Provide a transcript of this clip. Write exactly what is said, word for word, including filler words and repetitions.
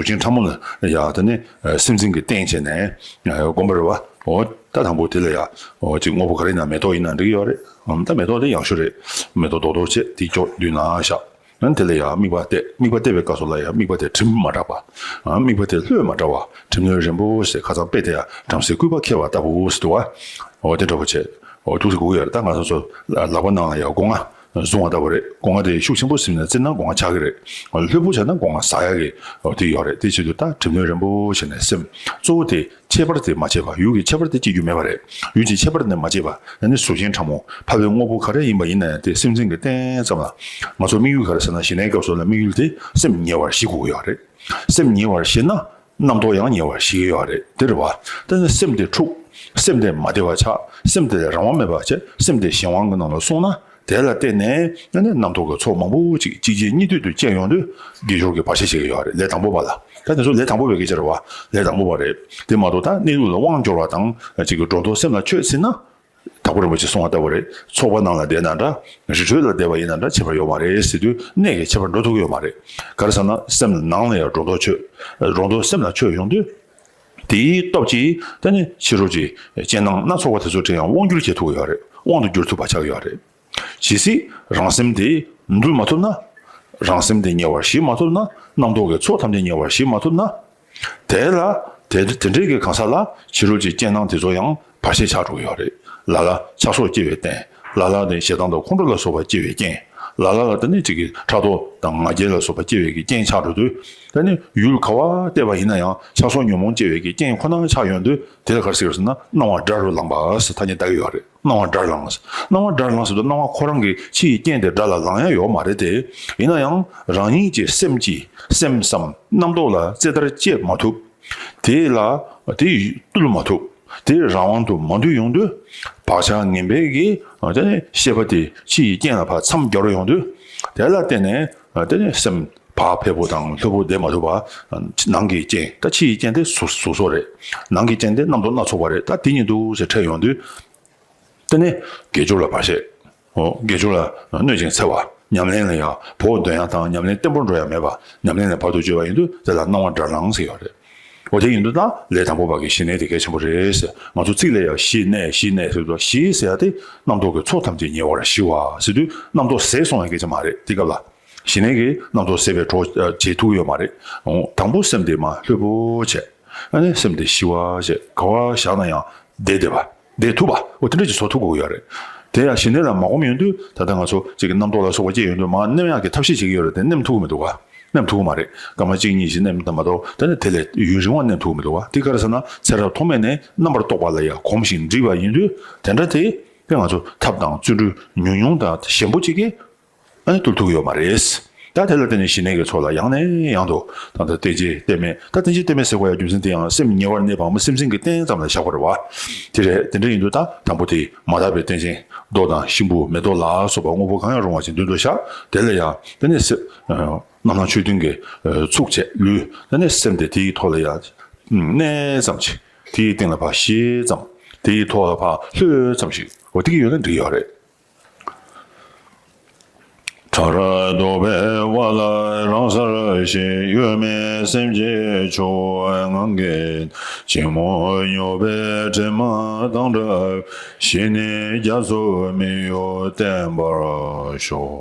གཟུགས་ཅན་ཕྲ་མོ་ལ་ཡ་ད་ནི་སེམས་ཅན་གྱི་རྟེན་བྱས་ནས་བསྒོམ་པ་རེད་བ། འོ་ད་དང་པོ་དེ་ལ་ཡ་འོ་ཅིག་དངོས་པོ་ག་རེ་ཡིན་ན་མེ་ཏོག་ཡིན་ན་འགྲིག་གི་ཡོད་རེད། ཨམ་ད་མེ་ཏོག་དེ་ཡག་ཤོས་རེད། མེ་ཏོག་རྡོག་རྡོག་བྱས་དེ་ཅོག་མདུན་ན་བཞག་ཨ་ནི་དེ་ལ་ཡང་དམིགས་པ་གཏད། དམིགས་པ་གཏད་པའི་སྐབས་སུ་ལ་ཡང་དམིགས་པ་དེ་གྲིམ་མ་དྲགས་པ། ཨ་དམིགས་པ་དེ་ལྷོད་མ་དྲགས་པ། གྲིམ་ལྷོད་རན་པོ་ཞེས་ཁ་སང་དཔེ་དེ་ཡང་བྲམ་ཟེ་སྐུད་པ་འཁྱེར་བ་ལྟ་བུ་ཟེར་འདུག་བ། འོ་དེ་འདྲ་པོ་བྱས། འོ་ཐུགས་སུ་གོ་གི་ཡོད་རེད། ད་ང་ཚོ་ཚོ་ལག་པ་ནང་ལ་ཡང་སྒོ་ང་བཟུང་བ་ལྟ་བུ་རེད། སྒོ་ང་དེ་ཤུགས་ཆེན་པོ་ཟིན་ན་བཙིར་ན་སྒོ་ང་ཆག་གི་རེད། ལྷོད་པོ་བྱས་ན་སྒོ་ང་ཟ་ཡག་གི་འོ་དེ་ཡོད་རེད། དེ་བྱེད་དུས་ད་གྲིམ་ལྷོད་རན་པོ་བྱས་ནས་སེམས་གཙོ་བོ་དེ་ཁྱད་པར་དེ་མ་བྱས་པ། ཡུལ་གྱི་ཁྱད་པར་དེ་སྐྱེ་རྒྱུ་མེད་པ་རེད། ཡུལ་གྱི་ཁྱད་པར་དེ་མ་སྐྱེས་པ། ཨ་ནི་གཟུགས་ཅན་ཕྲ་མོ་ཕལ་པའི་དངོས་པོ་ག་རེ་ཡིན་པ་ཡིན་ན་ཡང་དེ་སེམས་ཅན་གྱི་རྟེན་ཙམ་ལ། ང་ཚོ་དམིགས་ཡུལ་ག་རེ་ཟེར་ན་ཞི་གནས་སྐབས་སུ་ལ་དམིགས་ཡུལ་དེ་སེམས་ཉེ་བར་ཞི་དགོས་ཀྱི་ཡོད་རེད། སེམས་ཉེ་བར་ཞི་ན་རྣམ་རྟོག་ཡང་ཉེ་བར་ཞི་གི་ཡོད་རེད། དེ་རེད་བ། དེ་ནི་སེམས་དེ་འཁྲུགས། སེམས་དེ་མ་བདེ་བ་ཆགས། སེམས་དེ་ལ་རང་དབང་མེད་པ་བྱས། སེམས་དེ་གཞན་དབང་གི་ནང་ལ་སོང་ན། དེ་ལ་བརྟེན་ནས་ཨ་ནི་རྣམ་རྟོག་གི་ཚོགས་མང་པོ་ཅིག་གཅིག་རྗེས་གཉིས་མཐུད་དུ་སྐྱེ་ཡོང་དུས་དགེ་སྦྱོར་གྱི་བར་ཆད་བྱེད་ཀྱི་ཡོད་རེད། ལས་དང་པོ་པ་ལ། ད་དེ་ཚོ་ལས་དང་པོ་པའི་སྐད་ཆ་རེད་བ། ལས་དང་པོ་པ་རེད། དེ་མ་གཏོགས་ད་གནས་ལུགས་ལ་དབང་འབྱོར་བ་དང་ཅིག་གི་སྒྲོ་འདོགས་སེམས་ལ་ཆོད་ཟིན་ན། དྭགས་པོ་རིན་པོ་ཆེ་གསུངས་པ་ལྟ་བུ་རེད། ཚོགས་པ་ནང་ལ་བསྡད་ན་འདྲ། རི་ཁྲོད་ལ་བསྡད་པ་ཡིན་ན་འདྲ་ཁྱད་པར་ཡོད་མ་རེད་ཟེར་དུས་གནས་ཀྱི་ཁྱད་པར་འགྲོ་ཐུབ་ཀྱི་ཡོད་མ་རེད། ག་རེ་ཟེར་ན་སེམས་ནང་ལ་ཡང་སྒྲོ་འདོགས་ཆོད། སྒྲོ་འདོགས་སེམས་ལ་ཆོད་ཡོང་དུས། དེའི་སྟོབས་ཀྱིས་ད་ནི་ཕྱི་རོལ་གྱི་རྐྱེན་སྣང་སྣ་ཚོགས་པ་དེ་ཚོ་དྲན་ཡང་དབང་སྒྱུར་བྱེད་ཐུབ་ཀྱི་ཡོད་རེད། དབང་དུ་བསྒྱུར་ཐུབ་པ་ཆགས་ཀྱི་ཡོད་རེད། ཇི་སྲིད་རང་སེམས་དེ་འདུལ་མ་ཐུབ་ན། རང་སེམས་དེ་ཉེ་བར་ཞི་མ་ཐུབ་ན། རྣམ་རྟོག་གི་ཚོགས་ཐམས་ཅད་ཉེ་བར་ཞི་མ་ཐུབ་ན། དེ་ལ་དེ་དེ་འདྲའི་གི་གང་ཟག་ལ་ཕྱི་རོལ་གྱི་རྐྱེན་སྣང་དེ་ཚོ་ཡང་བར་ཆད་ཆགས་འགྲོ་གི་ཡོད་རེད། ལ་ལ་ཆགས་སོགས་སྐྱེ་བའི་རྟེན། ལ་ལ་ནི་ཞེ་སྡང་དང་ཁོང་ཁྲོ་ལ་སོགས་པ་སྐྱེ་བའི་རྐྱེན། ལ་ལ་ལ་དེ་ནི་གཅིག་གི་ཕྲག་དོག་དང་ང་རྒྱལ་ལ་སོགས་པ་སྐྱེ་བའི་གི་རྐྱེན་ཆགས་འགྲོ་དུས། དེ་ནི་ཡུལ་ག་བ་བལྟས་པ་ཡིན་ན་ཡང་ཆགས་སོགས་ཉོན་མོངས་སྐྱེ་བའི་གི་རྐྱེན་ཁོ་ན་ཆགས་ཡོང་དུས། དེ་ལ་ག་རེ་ཟེར་ཟེར་ན་སྣང་བ་དགྲ་རུ་ལངས་པ་ཟེར་ཐ་སྙད་བཏགས་ཀྱི་ཡོད་རེད། སྣང་བ་དགྲར་ལངས། སྣང་བ་དགྲར་ལངས་ཟེར་དུས་སྣང་བ་ཁོ་རང་གི་ཕྱི་ཡི་རྐྱེན་དེ་དགྲ་ལ་ལངས་ཡ་ཡོད་མ་རེད་དེ། ཡིན་ན་ཡང་རང་ཉིད་ཀྱི་སེམས་ཀྱིས་སེམས་སམ་རྣམ་རྟོག་ལ་རྩེ་ལྟར་བཅད་མ་ཐུབ། དེ་ལ་དེ་བཏུལ་མ་ཐུབ། དེ་རང་དབང་དུ་མ་འདུས་ཡོང་དུས། བག་ཆགས་ངན་པའི་གི་དེ་ནི་ཤེས་པ་དེ་ཕྱི་ཡི་རྐྱེན་ལ་ཕར་མཚམས་སྦྱར་ཡོང་དུས། དེ་ལ་བརྟེན་ནས་དེ་ནི་སེམས་བག་ཕེབས་པོ་དང་ལྷོད་པོ་བསྡད་མ་ཐུབ་པ། ནང་གི་རྐྱེན་ད་ཕྱི་ཡི་རྐྱེན་དེ་གཟུགས་གཟུགས་སོགས་རེད། ནང་གི་རྐྱེན་དེ་རྣམ་རྟོག་སྣ་ཚོགས་པ་རེད། ད་དེ་གཉིས་འདུག་ཟེར་འཕྲད་ཡོང་དུས། དེ་ནས་དགེ་སྦྱོར་ལ་བར་ཆད། འོ་དགེ་སྦྱོར་ལ་གནོད་ཅིང་འཚེ་བ། ཉམས་ལེན་ལ་ཡང་བོགས་འདོན་ཡ་དང་ཉམས་ལེན་བརྟན་པོར་འགྲོ་ཡ་མེད་པ། ཉམས་ལེན་ལ་བར་དུ་གཅོད་པ་ཡིན་དུས་དེ་ལ་སྣང་བ་དགྲར་ལངས་ཟེར་ཡོད་རེད། འོ་དེ་ཡིན་དུས་ད་ལས་དང་པོ་པ་གི་ཞི་གནས་དེ་གལ་ཆེན་པོ་རེད་ཟེར། ང་ཚོ་ཚིག་ལ་ཡང་ཞི་གནས་ཞི་གནས་ཟེར་དུས་ཞི་ཟེར་ཡ་དེ་རྣམ་རྟོག་གི་ཚོགས་ཐམས་ཅད་ཉེ་བར་ཞི་བ་ཟེར་དུས་རྣམ་རྟོག་ཟད་སོང་ཡ་སྐད་ཆ་མ་རེད། དེ་སྐབས་ལ་ཞི་གནས་ཀྱི་རྣམ་རྟོག་ཟད་པའི་གྲོགས་བྱེད་ཐུབ་ཀྱི་ཡོད་མ་རེད། འོ་དང་པོ་སེམས་དེ་མར་ལྷོད་པོ་བྱས། ཨ་ནི་སེམས་དེ་ཞི་བ་བྱས་ག་བ་བཞག་ན་ཡང་བསྡད་བསྡད་པ། བསྡད་ཐུབ་པ། འོ་དེ་འདྲ་ཅིག་བཟོ་ཐུབ་དགོས་ཀྱི་ཡོད་རེད། དེ་ཡང་ཞི་གནས་ལ་མ་གོམས་ཡོང་དུས་ད་ལྟ་ང་ཚོ་གཅིག་གི་རྣམ་རྟོག་ལ་སོགས་པ་སྐྱེ་ཡོང་དུས་མར་མནན་ཡག་གི་ཐབས་ཤེས་བྱེད་ཀྱི་ཡོད་རེད་དེ་མནན་ཐུབ་ཀྱི་མི་འདུག་ག་མནན་ཐུབ་ཀྱི་མ་རེད། སྐར་མ་གཅིག་གཉིས་ཤིག་མནན་ཐུབ་མ་གཏོགས་ད་ནི་དེ་ལས་ཡུན་རིང་བ་མནན་ཐུབ་ཀྱི་མི་འདུག་ག་དེ་ག་རེ་ཟེར་ན་ཚེ་རབས་ཐོག་མེད་ནས་རྣམ་པར་རྟོག་པ་ལ་ཡང་གོམས་ཤིང་འདྲིས་པ་ཡིན་དུས་དེ་འདྲ་དེ་དེ་ང་ཚོ་ཐབས་དང་བརྩོན་འགྲུས་ཉུང་ཉུང་དང་ཞན་པོ་གཅིག་གིས་ཨ་ནི་བཏུལ་ཐུབ་ཀྱི་ཡོད་མ་རེད། ད་དེ་ལ་བརྟེན་ནས་ཞི་གནས་ཀྱི་ཚོགས་ལ་ཡང་ནས་ཡང་དུ་ད་ལྟ་རྟེན་ཅིང་རྟེན་མེད་ད་རྟེན་ཅིང་རྟེན་མེད་ཟེར་དགོས་ཡ་རྒྱུ་མཚན་དེ་ཡང་སེམས་ཉེ་བར་གནས་པའམ་སེམས་ཅན་གྱི་རྟེན་ཙམ་ལ་བཞག་པ་རེད་བ། དེ་རེད། དེ་འདྲ་ཡིན་དུས་ད་དང་པོ་དེ་མ་དག་པའི་རྟེན་ཅིང་རྡོ་དང་ཤིང་བུ་མེ་ཏོག་ལ་སོགས་པ་དངོས་པོ་གང་ཡང་རུང་བ་ཅིག་མདུན་དུ་བཞག་དེ་ལ་ཡང་དེ་ནས་སེ་རྣམ་སྣང་ཆོས་བདུན་གྱི་ཚུགས་བཅད་ལུས་དེ་ནས་སེམས་དེ་དེའི་ཐོག་ལ་ཡང་གནས་ཙམ་ཅིག་དེའི་སྟེང་ལ་ཕར་ཞི་ཙམ་དེའི་ཐོག་ལ་ཕར་ལྷོད་ཙམ་ཞིག་འོ་དེ་གི་ཡོད་ན་འགྲིག་ཡོད་རེད། ཕྲ་རགས་རྡོག་པའི་བ་ལ་རང་སར་ཞི། གཡོ་མེད་སེམས་ཀྱི་ཆུ་བོ་ངང་གིས་ཆེན་མོ་སྙོགས་པའི་དྲི་མ་དང་བྲལ་བའི་ཞི་གནས་རྒྱ་མཚོ་མི་གཡོ་བརྟན་པར་ཤོག